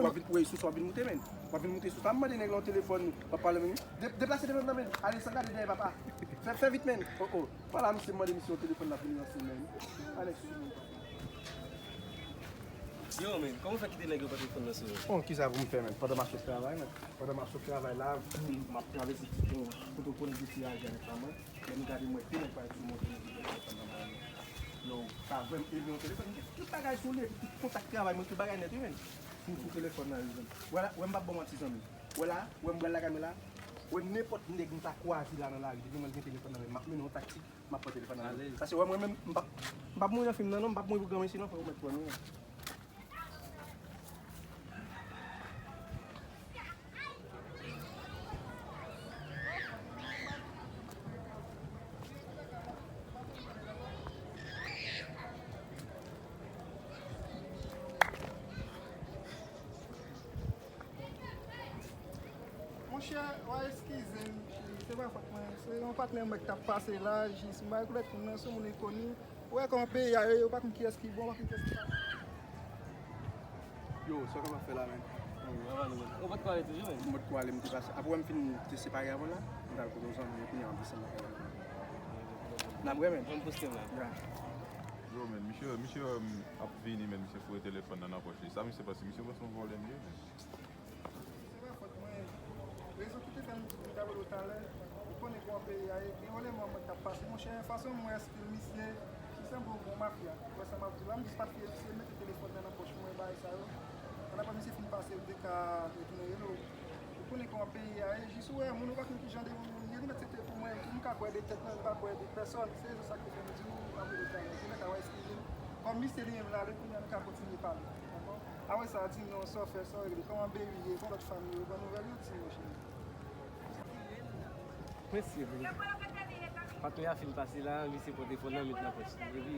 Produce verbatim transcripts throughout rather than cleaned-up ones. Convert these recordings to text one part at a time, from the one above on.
W ap vin, wi, sou sa w ap vin moute, menn. W ap vin moute sou sa. M mande nèg la yon telefòn, w ap pale, menn. De-, deplase telefòn nan, menn. Ale, sangade dèyè, papa. Fè, fè vit, menn. Oh, oh. Pala, misye mande misye yon telefòn, l ap vin ranse, menn. Ale, sou. Yo, menn, kòman w fè kite nèg yo pran telefòn nan sou ou? Bon, kisa pou m fè, menn? Pandan m ap sot travay, menn. Pandan m ap sot travay la, m ap travèse ti pon, kote w konnen de ti raje avèk pa mwen. Lè m gade, m wè de nèg pral sou monte nan telefòn nan, menn. Yo, pa vrè, m leve yon telefòn, m gen tout bagay sou li, epi tout kontak travay mwen, tout bagay nèt, wi, menn. Sou, sou telefòn nan, wi, menn. Wè la, wè m p ap ba w manti, zanmi. Wè la, wè m pral lakay mwen la. Wè nenpòt nèg m ta kwaze la nan lari, depi mwen gen telefòn nan men m, m ap mennen yon taktik, m ap pran telefòn nan men l. Paske wè mwen menm, m p ap, m p ap mouri nan fim nan non, m p ap mouri pou granmesi non, frè, ou mèt pran nou. Monchè, w a eskize m, cheri, se pa fòt mwen. Se yon patnè mwen k t ap pase la, jis m bay koulèt moun nan, se yon moun enkoni. Ou wè kòman peyi a ye, ou pa konn kiyès ki bon, ou pa konn kiyès ki pa bon. Yo, sa w kapab fè la, menn? Yo, w ap ale, menn. Ou potko ale toujou, menn? M potko ale, m te pase. Apre m fin te separe avè w la, m t al kote yon zanmi m, kounye a m desann lakay la. N ap wè, menn. Ban m poste m la. Ya. Yo, menn, misye, misye, um, ap vini, menn, misye foure telefòn nan nan pòch li. Sa misye panse? Misye panse yon vòlè m ye, menn. Se pa fòt mwen. Rezon ki te fè m di pou m ta rele w talè, ou konnen kòman peyi a ye, gen rèlèman mwen k ap pase. Monchè, fason m wè stil misye, li sanble yon bon mafya. Ou wè sa m ap di w la, m jis pa fiye misye, m mete telefòn nan nan pòch mwen, bagay sa yo. Annapre misye fin pase, m te ka retounen rele w. Ou konnen kòman peyi a ye, jis ou wè moun, ou pa konn kijan de moun moun ye, li mèt se te pou mwen, m ka kwè de tèt mwen, m pa kwè de pèsòn. Se rezon sa k te fè m di w, m ap rele w talè. Se mèt a wè eskize m. Kòm misye li menm l ale, kounye a nou ka kontinye pale. Dakò? Apre sa, di m non, sa w fè, sa w regle, kòman baby ye, kòman lòt fanmi yo, ban nouvèl yo, di m, monchè. Mesye, patnè a fin pase la, misye pran telefòn nan, met nan pòch li. Epi,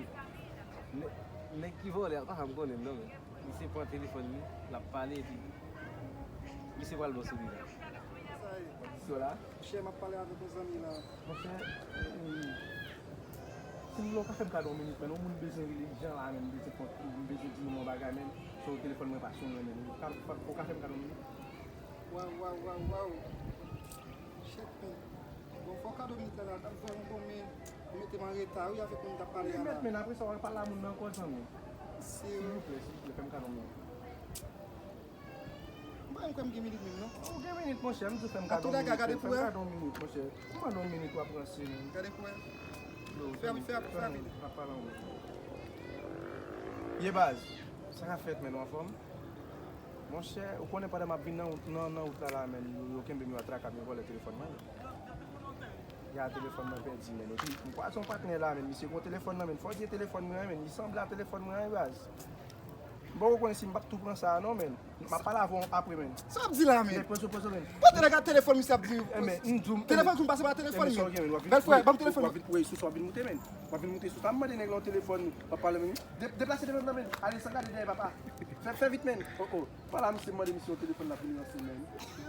nè-, nèg ki vòlè a, pa janm konnen l non, men misye pran telefòn li, l ap pale, epi misye pral bò sou li la. Sa ye. Sou la? Monchè, m ap pale avèk yon zanmi la. Monchè, eh, silvouplè, w ka fè m kado yon minit, menn. Yon moun bezwen rele ijan la, menn. M bezwen pran, m bezwen di nou yon bagay, menn. Sou telefòn mwen pa sonnen, menn. Ou ka, ou ka fè m kado yon minit? Waw, waw, waw, waw. Shit, menn. Bon, fò kado minit la, la, t ap vrèman bon, men ou mete m an reta, wi, avèk moun m t ap pale a la. Wi, menn, apre sa, w al pale a moun nan ankò, zanmi. Silvouplè, silvouplè, fè m kado yon minit. M pa menm kwè m gen minit menm non. Ou gen minit, monchè, m di w fè m kado yon minit, fè m kado yon minit, monchè. M mande w yon minit, w ap ranse, menn. Gade pou wè. Fè vit, fè rapid, fè rapid. N ap pale anwo. Ye baz, sa k ap fèt, menn, ou anfòm? Monchè, ou konnen pandan m ap vin nan, nan, nan wout la, la, menn, yo, yo kenbe m, yo atrake m, yo vòlè telefòn mwen. Ya, telefòn mwen pèdi, menn. Epi, m kwaze yon patnè la, menn, misye gen yon telefòn nan men l. Fò w di e telefòn mwen an, menn. Li sanble a telefòn mwen an, wi, baz. M poko konnen si m p ap tou pran sa a non, menn. M ap pale avè w apre, menn. Sa w ap di la, menn? Nèg poze w, poze w, menn. Pote nèg a telefòn misye ap di. Enben, m di w, telefòn pou m pase pa telefòn, menn. Bèl frè, ban m telefòn. W ap vin, wi, sou sa w ap vin moute, menn. W ap vin moute sou sa. M mande nèg la yon telefòn, w ap pale, menn. De-, deplase telefòn nan, menn. Ale, sangade dèyè, papa. Fè, fè vit, menn. Oh, oh. Pala, misye mande misye yon telefòn, l ap vin ranse, menn.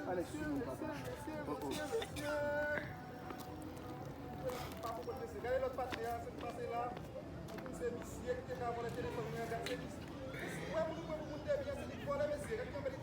Ale, sou moun, papa. Oh, oh. Pa konprann mesye. Gade lòt patnè a, sa k pase la. Ou konn se misye ki te ka vòlè telefòn mwen an, gad se misye. Ou wè moun ou pran pou moun de byen, se li k vòlè mesye. Gad kijan li